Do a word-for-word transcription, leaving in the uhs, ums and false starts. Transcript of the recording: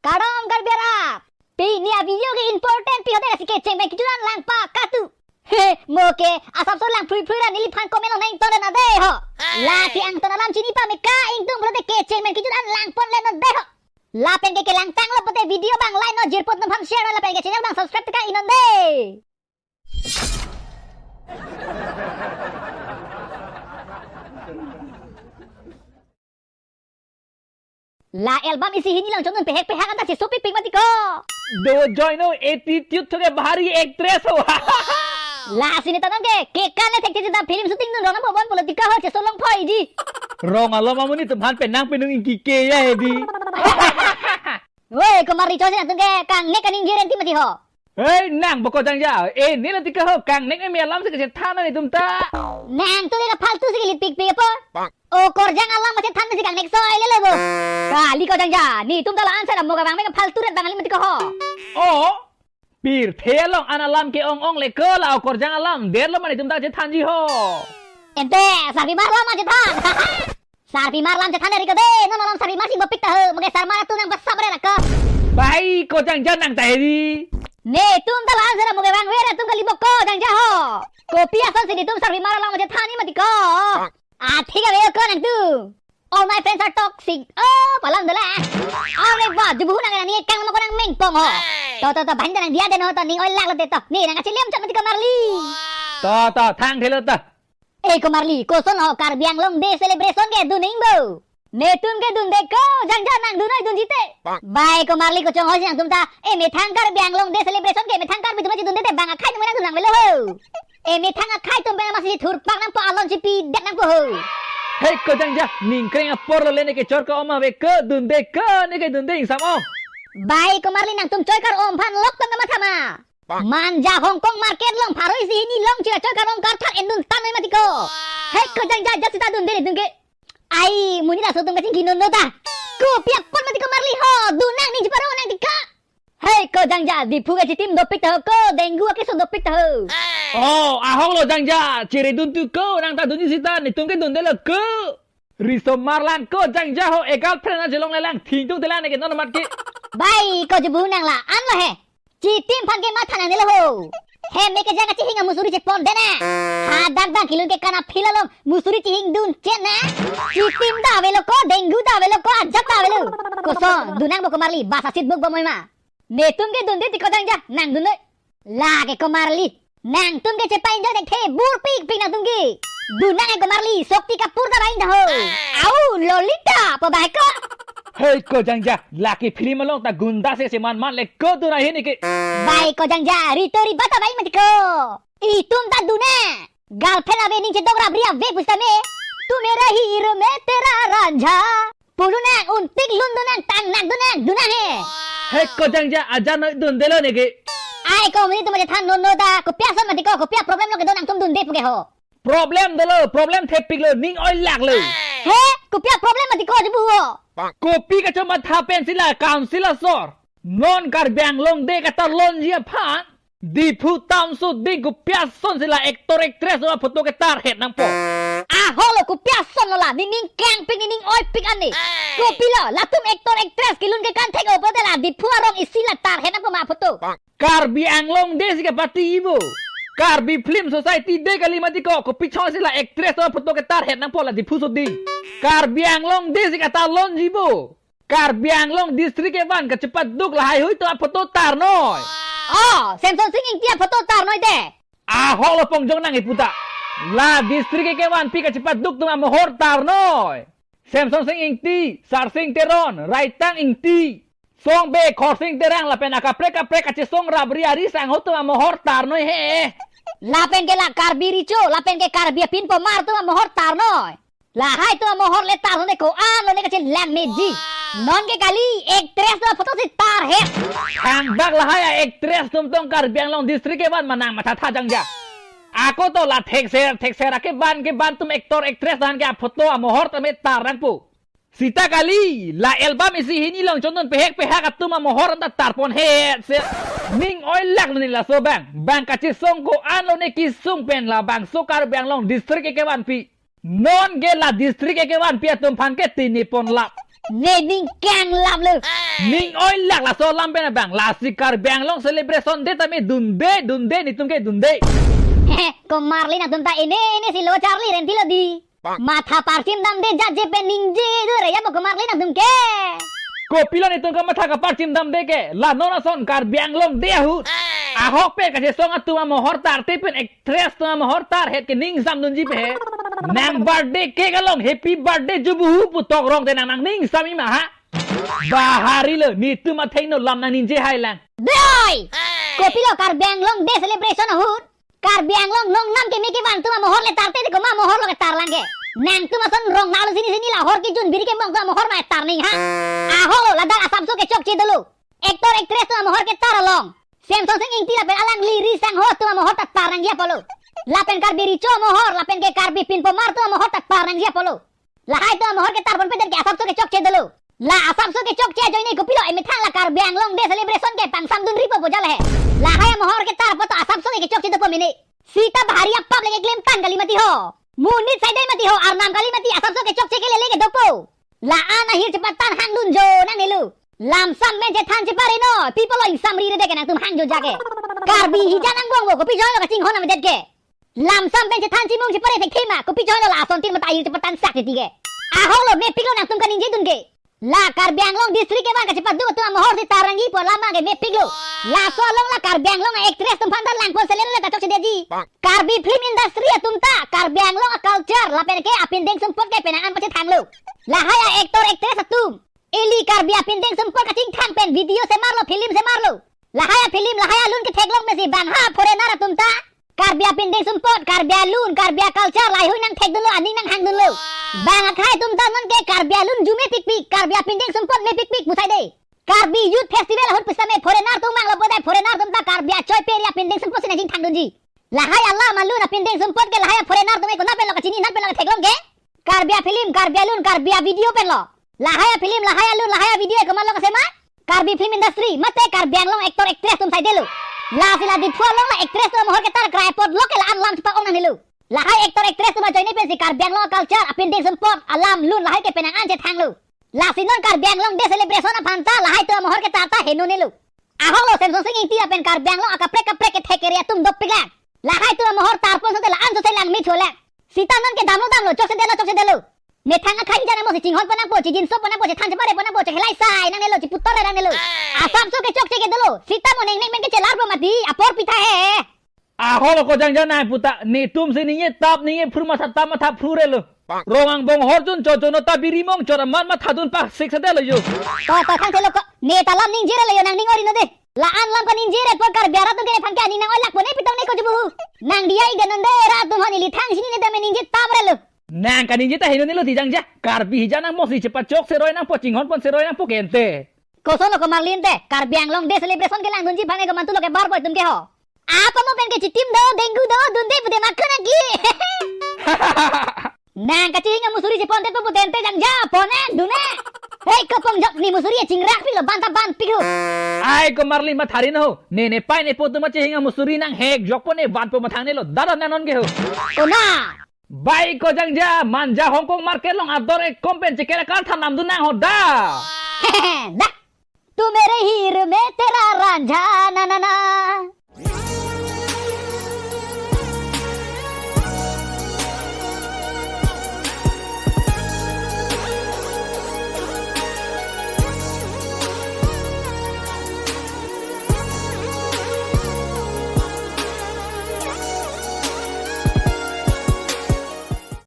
Kardom Karbi arat. Pini a video ke important pi hote lasi kecheng pen kejut an lang pakatu. He, mo ke, asap so lang phrui phrui ra neliphan comment along nangtondun dei ho. Lasi angton alam chini pame ka ingtung pulote kecheng pen kejut an lang ponledun dei ho. Lapen ke kelangtanglo pulote video abang like non jirpo, neliphan share non lapen ke channel abang subscribe teka inon dei. La album isi hini lang chonun pehek pehak anta chesopik pik mati ko. Do join o, attitude thoke bahari actress ho. Lasi neta nang ke, kekan le thektheji ta film shooting dun rong nangpo bon pulo teka ho, cheso longpo iji. Rong alom amonit atum aphan penang penung ingki ke ya hedi. Woi, Komarli, chosi nangtum ke kangnek kaningje renti mati ho. Hei, nang boko jangja. Eh, neli teka ho, kangnek me alam si kachethan netum ta. Nangtum ke kaphaltu si kelipik pik apo. O korjang alam kachethan si kangnek soi lele bo. Kali ko jangja, netum ta la-an sera mo kavang me kaphaltu ret bang kali mati ko ho. Oh, pirthe along an alam ke-ong-ong le ko, la o korjang alam derlo ma netum ta chethanji ho. Ente, sarpi mar alam chethan. Sarpi mar alam chethan ri ko dei, non alam sarpi mar si bopik ta ho, mo ke sarmar atum nangpasap re ra ko. Bai, ko jangja nang ta hedi. Netum ta la-an sera mo kavang me ra atum kali boko jangja ho. Kopi ason si netum sarpi mar alam chethan ni mati ko. Athik ave ko nangtum. All my friends are toxic. Oh, palam dola. Ave ba, jubu nang ni kang mo ko nang mengpong ho. To, to, to, bang nang dia den ho, to ning oi lak lote to. Ni nang kachiliam chot mati Komarli. To, to, thangthelo to. Eh, Komarli, koson ho Karbi Anglong Day celebration ke dun ning bo. Netum ke dunde ko, jangja nangdun noi dunji te. Bai Komarli, kochong ho si nangtum ta. Eh, methang Karbi Anglong Day celebration ke methang Karbi atum dunde te bang akhai atum nangdun nang velo ho. Eh, methang akhai atum pen masi thurpak nangpo, alon chipi det nangpo ho. Hei ko jangja, ning kreng apor lo le, ne ke chor ko-om ave ko, dunde ko, ne ke dunde ingsam om. Bai Komarli, nangtum choi kar-om aphan lok tong kamatha ma. Manja Hong Kong market along pharo isi hini along chira choi kar-om karthak endun tan noi mati ko. Hei ko jangja, jat sita dunde netum ke. Ai, monit aso atum kachingki non non ta. Kopi apot mati Komarli ho, dun nang ningje paro nang teka. Hei ko jangja, Diphu ke chitim dopik ta ho ko, dengue akeso dopik ta ho. Oh, ahok lo jangja, chiri dun tu ko, nang ta dunji sita, netum ke dundelo ko. Riso mar lang ko jangja ho, e girlfriend na chelong le lang, thingtung telang ne ke non mat ke. Bai ko jubu nang la-an lo he. Chitim aphan ke matha nangnelo ho. He me ke jang kachihing amusuri chepon de na. Hadak dang kelun ke kana phila long musuri chihing dun chen na. Chitim ta avelo ko, dengue ta avelo ko, ajat ta avelo. Koson, dun nang bo Komarli, basa sit buk bo moi ma. Netum ke dunde ti ko jangja, nangdun noi. La ke Komarli. Nangtum ke chepa enjoy thekthe, bur pik pik nangtum ke. Dun nang he Komarli, Shakti Kapoor ta bai ta ho. Au, Lolita, pa bai ko. Hei ko jangja, lake film along ta gunda se se man man le ko dun ahin ke. Bai ko jangja, Rito Riba ta bai mati ko. Itum ta dun na. Girlfriend ave ning chedok rabri ave pusitame. Tu mera hi iro main tera ranjha. Pulu nang, untik lun dun nang, tang nak dun nang, dun nang he. Hei ko jangja, ajan noi dundelo ne ke. Ai ko muni tum aja than non non ta, kopi ason mati ko, kopi a problem lo kedo nangtum dunde pu ke ho. Problem dolo, problem thepik lo, ning oi lak lo. He, kopi a problem mati ko jubu ho. Kopi kachomatha pen si la council asor. Non Karbi Anglong Day katarlonji aphan Diphu town so ding kopi ason si la actor actress atum aphoto ketar het nangpo. Ahok lo, kopi ason lo la, nening kangpik nening oipik ane. Kopilo, latum actor actress kelun kekan thek-o pulote la Diphu arong isi la tar het nangpo ma aphoto. Karbi Anglong Day si kapati ibo. Karbi Film Society Day kali mati ko, kopi chong si la actress atum aphoto ketar het nangpo la Diphu so ding. Karbi Anglong Day si katarlonji bo. Karbi Anglong district kevan kachepaduk lahaihui atum aphoto tarnoi. Oh, Semsonsing Ingti aphoto tarnoi te. Ahok lo, pongjong nang iputa. La district kevanpi kachepaduk atum amohor tarnoi. Semsonsing Ingti, Sarsing Teron, Raitang Ingti, Songbe, Khorsing Terang lapen akaprek kaprek kachesong rabri ari sangho atum amohor tarnoi he. Lapen ke la Karbi Recho, lapen ke Karbi apin pomar atum amohor tarnoi. Lahai atum amohor le tar ne ko-an lo ne kachelang meji. Non ke kali actress atum aphoto si tar het. Thangbak lahai a actress atum tong Karbi Anglong district kevan ma nang mathatha jangja. Ako to la thekser thekser akevan kevan atum actor actress dan ke aphoto amohor tame tar nangpo. Sita kali, la album isi hini along chonun pehek pehak atum amohor anta tarpon het se. Ning oi lak ni laso bang. Bang kachesong ko-an lo ne kesung pen labangso Karbi Anglong district kevanpi. Non ke la district kevanpi atum aphan ke tini pon lap. Ne ning kanglam lo. Ning oi lak laso alam pen abang. Lasi Karbi Anglong Celebration Day tame dunde, dunde, netum ke dunde. Komarlin atum ta ene ene si lo charli renti lo di. Matha parchim damde jat je pen ningje do re ya mo komarlin atum ke. Kopilo netum kamatha kaparchim damde ke. La non ason Karbi Anglong Day ahut. Ahok pen kachesong atum amohor tarte pen actress atum amohor tar het ke ning samdunji pe he. Nang birthday cake along happy birthday jubuhu pu tok rong te nang nang ning sami ma ha. Bahari lo, netum athengno lam nang ningje hai lang. Doi! Kopilo Karbi Anglong Day celebration ahut Karbi Anglong nongnam keme kevan atum amohor le tarte te komat amohor lo ketar lang ke. Nangtum ason rong nalo sini sini la hor kejun biri kemong atum amohor ma tar ning ha. Ahok lo ladak asapso kechokche dolo. Actor actress atum amohor ketar along Semson Sing Ingti lapen alangli Ri Sangho atum amohor ta tar nangji apotlo. Lapen Karbi Recho amohor lapen ke Karbi Pinpomar atum amohor ta tar nangji apotlo. Lahai atum amohor ketar ponpedet ke asapso kechokche dolo. La asapso kechokche ajoine kopilo emethang la Karbi Anglong Day celebration ke pangsamdunri po pu jala he. Lahai amohor ketar apot asapso kechokche dopo mene. Sita bahari apap le keklem tang kali mati ho. Monit saidai mati ho, arnam kali mati, asapso kechokche ke lele ke dopo. La-an ahir chepatan hangdun jo nangnelo. Lamsam pen chethan chepare noi, pi apotlo ingsamri rede ke nangtum hang jo jake. Karbi hijan angbong bo, kopi ajoine lo kachinghon avedet ke. Lamsam pen chethan chimung chepare thekthe ma, kopi ajoine lo la asontin mata ahir chepatan sak titi ke. Ahok lo mepiklo nangtum kaningje dun ke. La Karbi Anglong district kevan kachepaduk atum amohor si tar nangji pu alam ke mepiklo. Laso along la Karbi Anglong actress atum aphan ta langpon seleng le ta chokchedetji. Karbi film industry atum ta Karbi Anglong a-culture lapen ke apindeng sumpot ke penang an pachethanglo. Lahai a-actor actress atum ili Karbi apindeng sumpot kachingthang pen video semarlo, film semarlo. Lahai a-film, lahai alun ketheklong pensi bang ha foreigner atum ta Karbi apindeng sumpot, Karbi alun, Karbi a-culture lahai hui nangthekdunlo, aning nanghangdunlo. Bang akhai atum ta non ke Karbi alun jume pikpik, Karbi apindeng sumpot mepikpik pu saide. Karbi Youth Festival ahut pusitame foreigner atum vanglo, bonta foreigner atum ta Karbi achoi peri apindeng sumpot si nangchingthangdunji. Lahai alam alun apindeng sumpot ke lahai a-foreigner atum ke konat penlo kachini, nat penlo ketheklong ke. Karbi a-film, Karbi alun, Karbi a-video penlo. Lahai a-film, lahai alun, lahai a-video ke komatlo kasema? Karbi film industry, mate Karbi Anglong actor actress atum saidelo. Lasi la Diphu along la actress atum amohor ketar krai apotlo ke la-an lam chepa-ong nangnelo. Lahai actor actress atum ajoine pensi Karbi Anglong culture, apindeng sumpot, alam lun lahai ke penang an chethanglo. Lasi non Karbi Anglong Day celebration aphan ta lahai atum amohor ketar ta henonelo. Ahok lo Semson Sing Ingti lapen Karbi Anglong akaprek kaprek kethek kere atum dopiklang. Lahai atum amohor tarpon sote la-an sose langme cholang. Sita non ke damlo damlo, chokchedetlo chokchedetlo. Methang akhai jan amo si chinghon pon nangpo, chijinso pon nangpo, chethan chepare pon nangpo, chekhelai sai nangnelo, chiputor nangnelo. Asapso kechokche ke dolo. Sita mo neng neng pen kechelar po mati, apor pitha he. Ahok lo ko jangja nai puta, netum si ningje tap ningje phru matha tap matha phru relo. Rong angbong hor jun cho cho no ta biri mong cho ra man mathadun pa sik sedetlo yo. To to thangthelo ko, ne ta lam ningje relo yo, nangning ori no de. La-an lam kaningje ret apot Karbi arat atum ke nephan ke aning nang-oilak po ne pitong ne ko jubuhu. Nang diya ik danon de, rat atum hon ili thang sini ne dam ningje tap relo. Nang kaningje ta henonelo ti jangja. Karbi hijan nang mosi chepachok seroi nangpo, chinghon pon seroi nangpo kente. Koson lo komarlin te, Karbi Anglong Day celebration kelangdunji aphan ke komantu lo ke bar boi atum ke ho. Apa mo pen ke chitim do, dengue do, dunde pude makhan aki. Nang kachihing amusuri si ponte tu putente jangja, pone, dune. Hei, kopong jok ne musuri chingrak pilo, ban ta ban pik ho. Ai komarlin mathari no ho. Ne ne pai ne po tu ma chihing amusuri nanghek jok po ne van po mathangnelo. Dada nanon ke ho. Ona. Bai ko jangja, Manja Hongkong market along ador ekom pen chekela kar than namdun nang ho da. Da. Tu mere hero main tera ranja na na na.